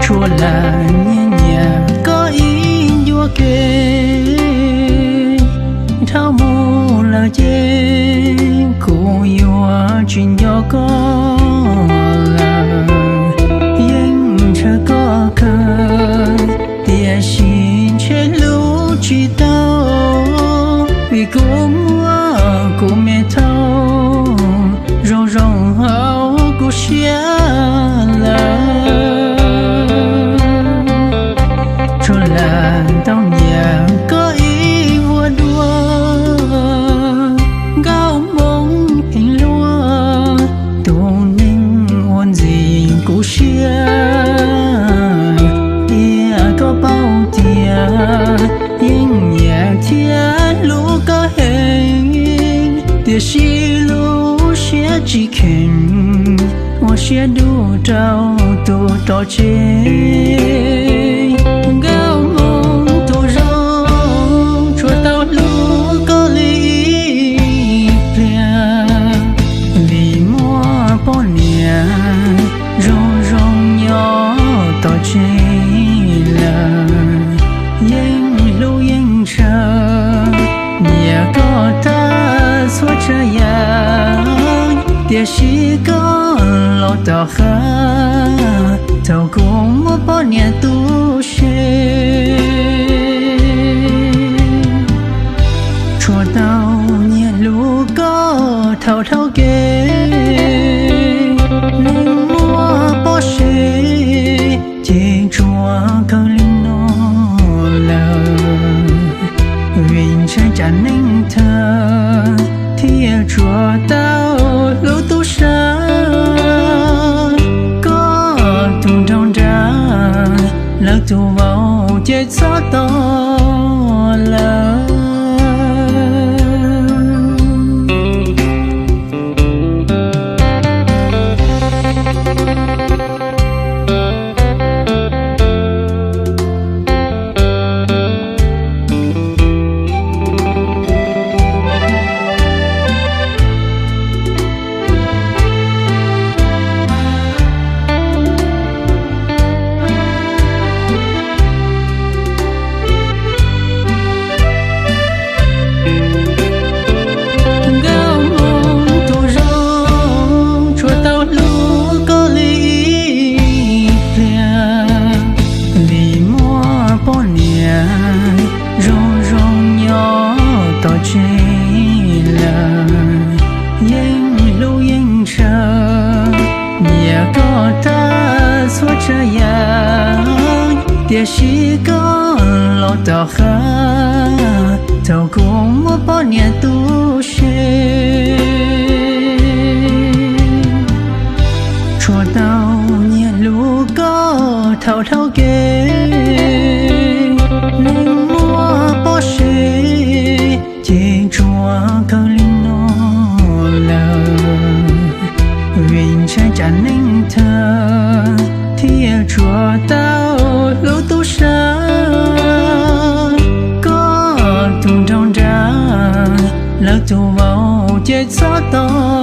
Tsuas lam nyiam nyiam koj ib ncua kev, dhau mus lawm ces kuv yuav tsis nco koj lawm. Yeej ntshaw koj kawg, tiam sis ntshe hlub tsis tau, vim kuv muaj kuv me thauj zoo zoo hauv kuv siab lawm. Tsuas lam tau nyiam koj ib vuag dua, nkauj hmoob pheej luag, tus neeg uas ntxim kuv siab. Tias koj paub tias yeej nyiam thiab hlub koj heev, tiam sis lub siab tsis kheev, ua siab dub rau tus rog tsev. Nkauj hmoob tus zoo, tsuas tau hlub koj li ib pliag, vim muaj poj niam zoo zoo nyob tom tsev lawm. Yeej hlub yeej ntshaw, nyiam koj tag txhua tsav yam, tiam sis koj los tom qab thaum kuv muaj poj niam tu se. Tsuas tau nyiam hlub koj thaum dhau kev, neeg muaj pob se ces tsuas kawg li no lawm. Vim ntshai tsam neeg thawj thiaj tsuas tau hlub tub sab. Koj tus nraug nrab, lawv tus vauv ces txhob tos lawm. Nkauj hmoob tus zoo, tsuas tau hlub koj li ib pliag, vim muaj poj niam zoo zoo nyob tom tsev lawm. Yeej hlub yeej ntshaw, nyiam koj tag txhua tsav yam, tiam sis koj los tom qab thaum kuv muaj poj niam tu se. Tsuas tau nyiam hlub koj thaum dhau kev, neeg muaj pob se ces tsuas kawg li no lawm. Vim ntshai tsam neeg thawj thiaj tsuas tau hlub tub sab. Koj tus nraug nrab, lawv tus vauv ces txhob tos